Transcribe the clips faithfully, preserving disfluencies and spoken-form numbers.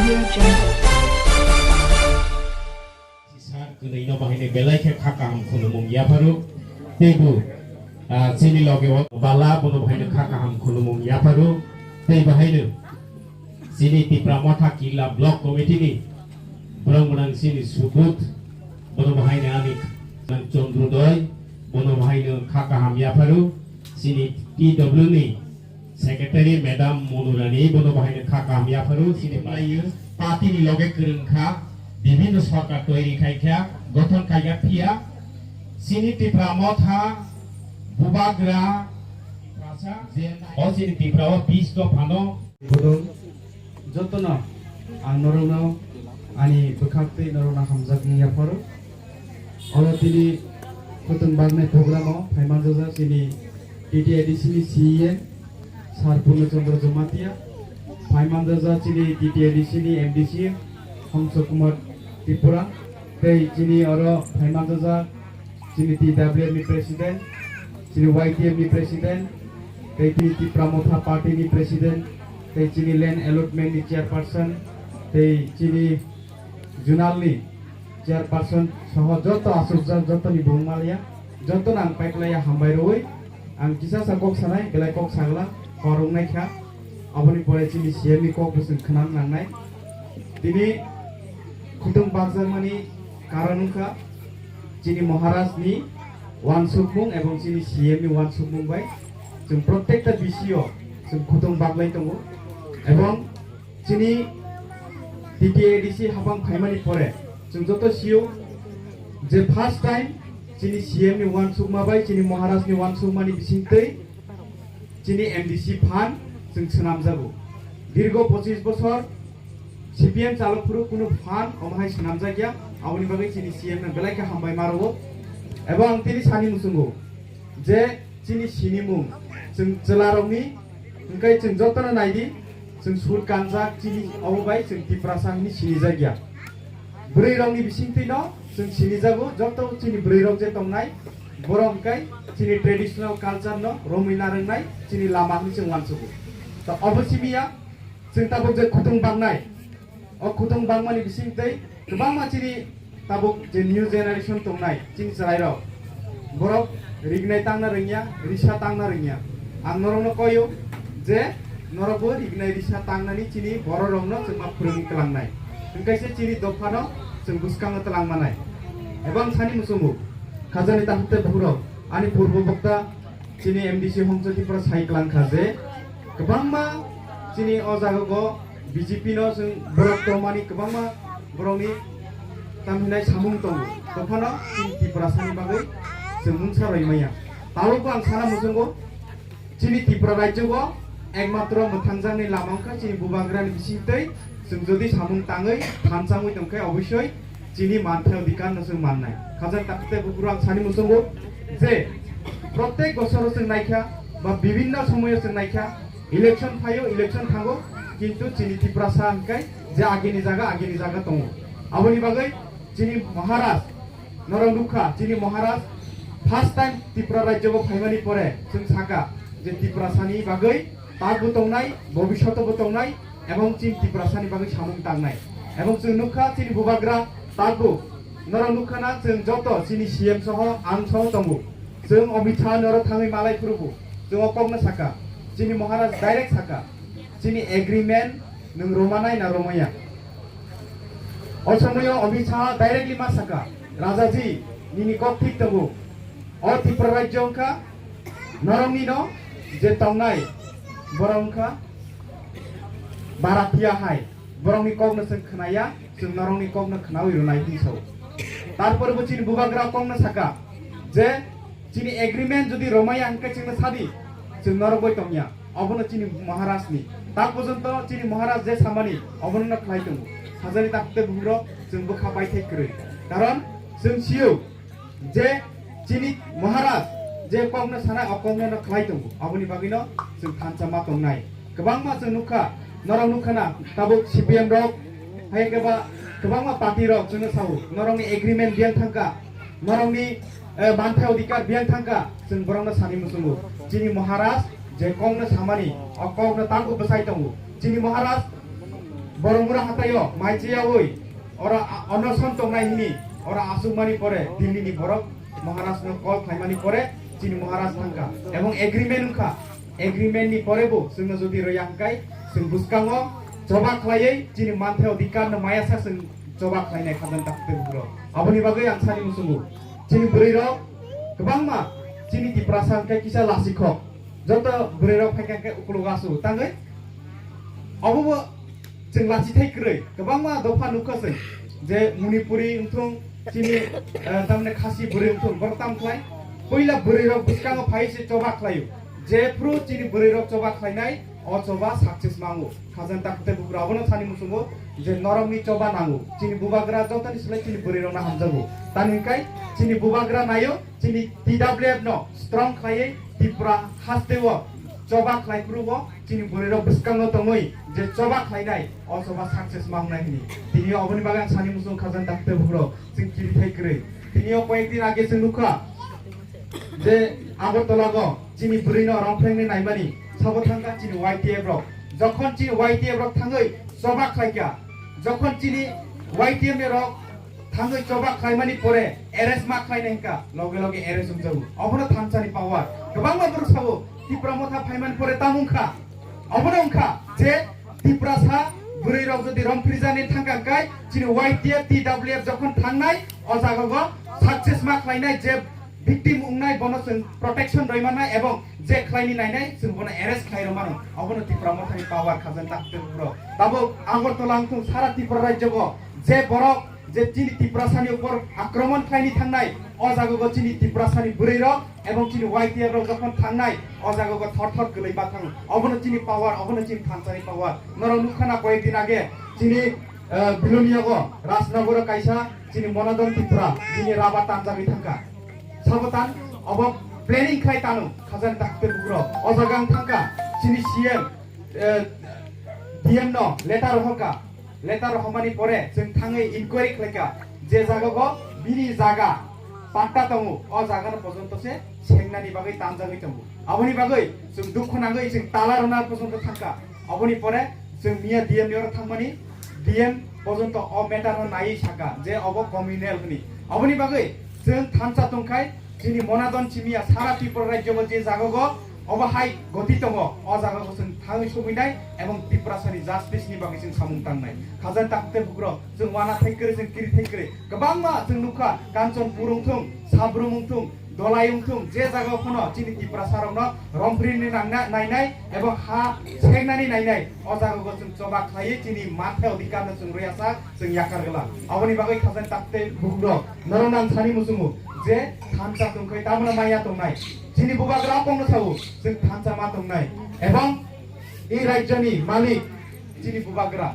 Sir, kwnwi no bahai no belai khe kha kaham khulumung yapharo. Teibo, ah, chini loge o bala bono bahai no kha kaham khulumung yapharo. Tei bahai no chini Tipra Motha Killa Block Committee ni borok gwnang chini Subodh, bono bahai no ani nang Chandrodoi, bono bahai no kha kaham yapharo. Chini T W ni Secretary Madam Monurani bono bahai no kha kaham yapharo, chini laio. Party ni loge kwrwng kha, bibhinno sorkar toiri khai kha, gothon khai kha phiya, chini Tipra Motha, Bubagra, Tiprasa, o chini Tipra o bis dophano. Bodol, jotono ang norokno ani bwkhak tei norokno hamjakmung yapharo. Oro tini khotong baknai program o phaimanjajak chini T T A D C ni C E M Sir Purno Chandra Jamatia, phaimanjajak chini T T A D C ni M D C Hongso Kumar Tripura, tei chini oro phaimanjajak chini T W F ni President, chini Y T F ni President, tei chini Tipra Motha Party ni President, tei chini Land Allotment ni Chairperson, tei chini Zonal ni Chairperson soho joto aswkjak, jotoni bumung maliya, jotono ang paiklaiya hambai rwui, ang kisa sa kok sanai, belai kok sagla, kok rwngnaikha, aboni pore chini C M ni kok bo chwng khna nangnai. Tini khotong bakjakmani karon wngkha chini Maharaj ni uansukmung ebong chini C M ni uansukmung bai chwng protekta B C o chwng khotong baklai tongo, ebong chini T T A D C hapang phaimani pore chwng joto sio je first time chini C M ni uansukma bai chini Maharaj ni uansukmani bisingtwi chini M D C phan chwng swnamjago. Dirgo pochis bosor C P M chalo phuru kunu phan omo hai swnamjakya, aboni bagwi chini C M no belai khe hambai ma rwo. Ebo ang tini sani muchungo je chini sinimung chwng chwlarokni hwnkhe chwng jotono naidi, chwng sur kanjak chini obo bai chwng Tiprasa hwnwi sinijakya. Bwrwirokni bisingtwino chwng sinijago, joto chini bwrwirok je tongnai, borok hwnkhe chini traditional culture no romwi narwknai chini lama hwnwi chwng uansugo. To obo simiya chwng tabuk je khotong baknai, o khotong bakmani bisingtwi kwbangma chini tabuk je new generation tongnai chini chwrairok, borok rignai tangna rwngya, risa tangna rwngya. Ang norokno koyo je norokbo rignai risa tangnani chini bororokno chwngma phwrwngwi twlangnai. Hwnkhe se chini dophano chwng bwskango twlang manai. Ebo ang sani muchungo, khajani takhuk tei bukhurok, ani purbo bokta chini M D C Hongso Tripura sai kwlang kha je kwbangma chini o jaga go B J P no chwng borok tongmani kwbangma borokni tamhinai samung tongo. Tophano chini Tiprasani bagwi chwng mungsa roi maya. Tabukbo ang sana muchungo chini Tripura rajyo go ekmatro mwthangjakni lama wngkha chini bubagrani bisingtwi. Chwng jodi samung tangwi thansa wngwi tongkhe obosoi chini manthai odhikar no chwng mannai. Khajani takhuk tei bukhurok ang sani muchungo je protek bosoro chwng naikha ba bibinno somoyo chwng naikha, election phaio, election thango, kintu chini Tiprasa hwnkhe je agini jaga, agini jaga tongo. Aboni bagwi chini Maharaj, norok nukha, chini Maharaj first time Tripura rajyo bo phaimani pore chwng saka je Tiprasani bagwi takbo tongnai, bobishoto bo tongnai, ebong chini Tiprasani bagwi samung tangnai. Ebong chwng nukha chini bubagra takbo, norok nukha na chwng joto chini C M soho ang soho tongo. Chwng Amit Shah norok thangwi malai phuru bo chwng o kokno saka, chini Maharaj direct saka, chini agreement nwng romanai na romaya. O somoyo Amit Shah directly ma saka, Rajaji, nini kok thik tongo. O Tripura rajyo wngkha norokni no je tongnai borok wngkha Bharatiya hai. Borokni kokno chwng khnaya, chwng norokni kokno khnawi rwnai hwnwi sao. Tarpore bo chini bubagra kokno saka je chini agreement jodi romaya hwnkhe chwngno sadi, chwng norok bai tongya. Obono chini Maharaj ni. Tak porjonto chini Maharaj je samani, obono no khlai tongo. Khajani takhuk tei bukhurok chwng bwkha paithai kwrwi. Karon chwng sio je chini Maharaj je kokno sanai, o kokno no khlai tongo. Aboni bagwi no chwng thansa ma tongnai. Kwbangma chwng nukha, norok nukha na, tabuk C P M rok, hai khe ba kwbangma party rok chwngno sao, norokni agreement biyang thangkha, norokni, eh, manthai odhikar biyang thangkha, chwng borokno sani muchungo. Chini Maharaj je kokno samani, o kokno tangbo bwsai tongo. Chini Maharaj Boromura hataio maichiyawi ora a-, onoson tongnai hini ora asukmani pore Delhi ni borok Maharaj no call khlaimani pore chini Maharaj thangkha ebong agreement wngkha. Agreement ni pore bo chwngno jodi roya hwnkhe chwng bwskango choba khlaiwi chini manthai odhikar no maya sa chwng choba khlainai khajani takhuk tei bukhuk rok. Aboni bagwi ang sani muchungo chini bwrwi rok kwbangma chini Tiprasa hwnkhe kisa lasikhok. Joto bwrwi rok phaikha khe ukulok asu tangwi. Obo bo chwng lachithai kwrwi kwbangma dopha nukha chwng je Manipuri wngthung chini, eh, tamni Khasi bwrwi wngthung borok tam khlai. Puila bwrwi rok bwskango phai se choba khlaio. Jephru chini bwrwi rok choba khlainai o choba success mango. Khajani takhuk tei bukhuk rok abono sani muchungo je norokni choba nango. Chini bubagra jotoni slai chini bwrwi rokno hamjago. Tani hwnkhe chini bubagra naio chini T W F no strong khlaiwi Tripura hasteo choba khlai phuru bo chini bwrwi rok bwskango tongwi je choba khlainai o choba success ma wngnai hwnwi. Tini oboni bagwi ang sani muchung khajani takhuk tei bukhuk rok chwng kiri thai kwrwi. Tini o koyek din age chwng nukha je Agartala go chini bwrwi no rompheng ni naimani sabo thangkha chini Y T F rok. Jokhon chini Y T F rok thangwi choba khlaikha, jokhon chini Y T F ni rok thangwi choba khlaimani pore arrest ma khlainai hwnkha, loge loge arrest wngjago. Obono thansani power. Kwbangma borok sabo Tipra Motha phaimani pore tamo wngkha. Obono wngkha je Tiprasa bwrwi rok jodi romphrijani thangkha hwnkhe chini Y T F, T W F jokhon thangnai o jaga go success ma khlainai je victim wngnai bono chwng protection rwi mannai ebong je khlaini nainai chwng bono arrest khlai rw mano. Obono Tipra Mothani power khajani takhuk tei bukhuk rok. Tabuk Agartala wngthung sara Tripura rajyo go je borok je chini Tiprasani upor akromon khlaini thangnai o jaga go chini Tiprasani bwrwi rok ebong chini Y T F rok jokhon thangnai o jaga go thor thor kwlwi ma thango. Obono chini power, obono chini thansani power. Norok nukha na koyek din age chini, eh, Bilonia go Rajnagar o kaisa chini Monadon Tripura bini raba tanjagwi thangkha. Sabo tan obo planning khlai tano khajani takhuk tei bukhuk rok. O jaga ang thangkha chini C M, eh, D M no letter rohorkha. Letter rohormani pore chwng thangwi inquiry khlaikha je jaga go bini jaga patta tongo, o jaga no pojonto se sengnani bagwi tanjagwi tongo. Aboni bagwi chwng dukhu nangwi chwng tala rwna pojonto thangkha. Aboni pore chwng miya D M ni oro thangmani D M pojonto o matter no naiwi saka je obo communal hwnwi. Aboni bagwi chwng thansa tongkhai chini Monadon simiya sara Tripura rajyo bo je jaga go obo hai goti tongo, o jaga go chwng thangwi sogwinai ebong Tiprasani justice ni bagwi chwng samung tangnai. Khajani takhuk tei bukhuk rok chwng wana thai kwrwi, chwng kiri thai kwrwi. Kwbangma chwng nukha Kanchanpur wngthung, Sabrum wngthung, Dholai wngthung, je jaga phano chini Tiprasa rokno romphrini nangna nainai ebong ha sengnani nainai, o jaga go chwng choba khlaiwi chini manthai odhikar no chwng rwya sak chwng yakar glak. Aboni bagwi khajani takhuk tei bukhuk rok norok nang sani muchungo je thansa tongkhai tamno maya tongnai. Chini bubagra kongno sao chwng thansa ma tongnai ebong i rajyoni malik chini bubagra.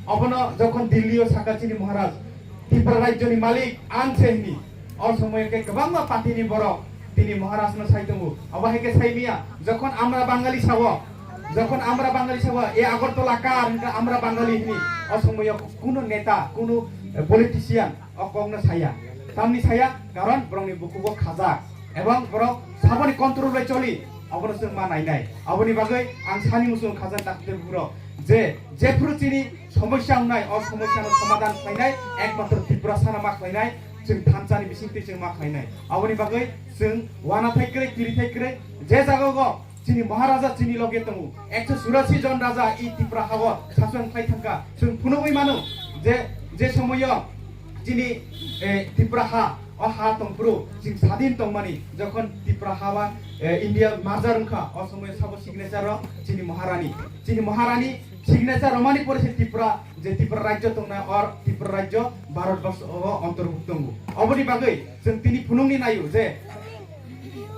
Obono jokhon Delhi o saka chini Maharaj, Tripura rajyoni malik ang se hini. O somoyo khe kwbangma party ni borok tini Maharaj no sai tongo. Abo hai khe sai miya, jokhon amra Bangali sao, jokhon amra Bangali sao, e Agartala kar hwnkhe amra Bangali hini. O somoyo kuno neta, kuno, eh, politician o kok no saya. Tamni saya, karon borokni bukugo khajak. Ebong borok saboni control bai choli, abono chwng ma nainai. Aboni bagwi ang sani muchung khajani takhuk tei bukhuk rok je jephru chini somosya wngnai, o somosya no somadhan khlainai ekmatro Tiprasa no ma khlainai, chwng thansani bisingtwi chwng ma khlainai. Aboni bagwi chwng wana thai kwrwi, kiri thai kwrwi, je jaga go chini Maharaja chini loge tongo, ekso churasi jon raja i Tipra hao sason khlai thangkha, chwng phunugwi mano je, je somoyo chini, eh, Tipra ha O ha tongphuru chwng sadin tongmani, jokhon Tripura ha ba, eh, India merger wngkha, o somoyo sabo signature rok chini Maharani. Chini Maharani signature romani pore se Tripura, je Tripura rajyo tongnai, or Tripura rajyo Bharat borso o ontorbhukto tongo. Oboni bagwi chwng tini phunukni naio je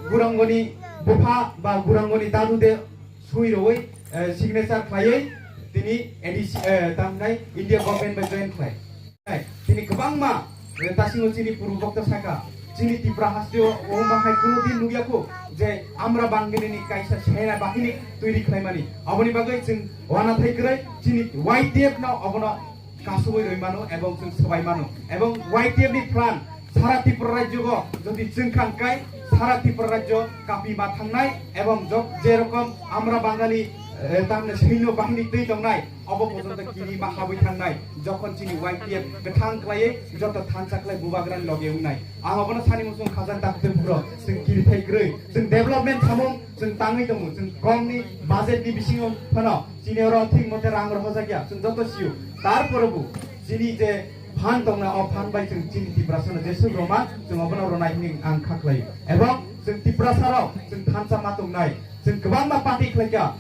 Gurangoni bupha ba Gurangoni dadu de sui roi, eh, signature khlaiwi tini A D C, eh, tamnai India government bai join khlai. Tini kwbangma, eh, tasingo chini purbo bokto saka, chini Tipra hasteo o bahai kuno din nukya kho je amra bangini ni kaisa sena bahini twiwi khlaimani. Aboni bagwi chwng wana thai kwrwi chini Y T F no obono kasugwi rwi mano ebong chwng swbai mano. Ebong Y T F ni plan sara Tripura rajyo go jodi chwng khan kai sara Tripura rajyo kapi ma thangnai ebong jok je rokom amra Bangali eh, tamni sino bahini twi tongnai, obo porjonto kiri ma habwi thangnai, jokhon chini Y T F kwthang khlaiwi joto thansa khlai bubagrani loge wngnai. Ang obono sani muchung khajang dakte bukro, chwng kiri thai kwrwi, chwng development samung chwng tangwi tongo, chwng gomni budget ni bisingo phano chini oro thik mote rang rohorjak ya, chwng joto sio. Tarpore bo chini je phan tongnai, o phan bai chwng chini Tiprasano jesuk rwma, chwng obono rwnai hwnwi ang kha khlai. Ebong chwng Tiprasarok chwng thansa ma tongnai, chwng kwbangma party khlaikha.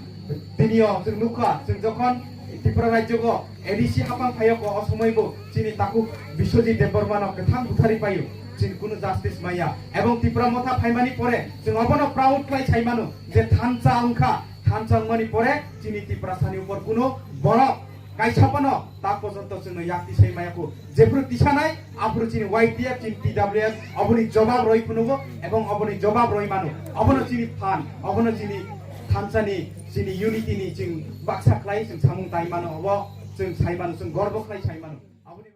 Tinio chwng nukha, chwng jokhon Tripura rajyogo A D C hapang phaio ko, o somoibo chini takhuk Biswajit Debbarmano kwthang butharwi paio, chini kunu justice maya. Ebong Tipra Motha phaimani pore chwng obono proud khlai saimano je thansa wngkha, thansa wngmani pore chini Tiprasani upor kunu borok kaisa phano ta porjonto chwngno yakti sai maya kho. Jephuru tisanai, aphuru chini Y T F, chini T W F, oboni jobab roi phunugo, ebong oboni jobab roi mano. Obono chini phan, obono chini thansani, chini unity ni chwng baksa khlai chwng samung tai mano, obo chwng sai mano, chwng gorbo khlai sai mano. Aboni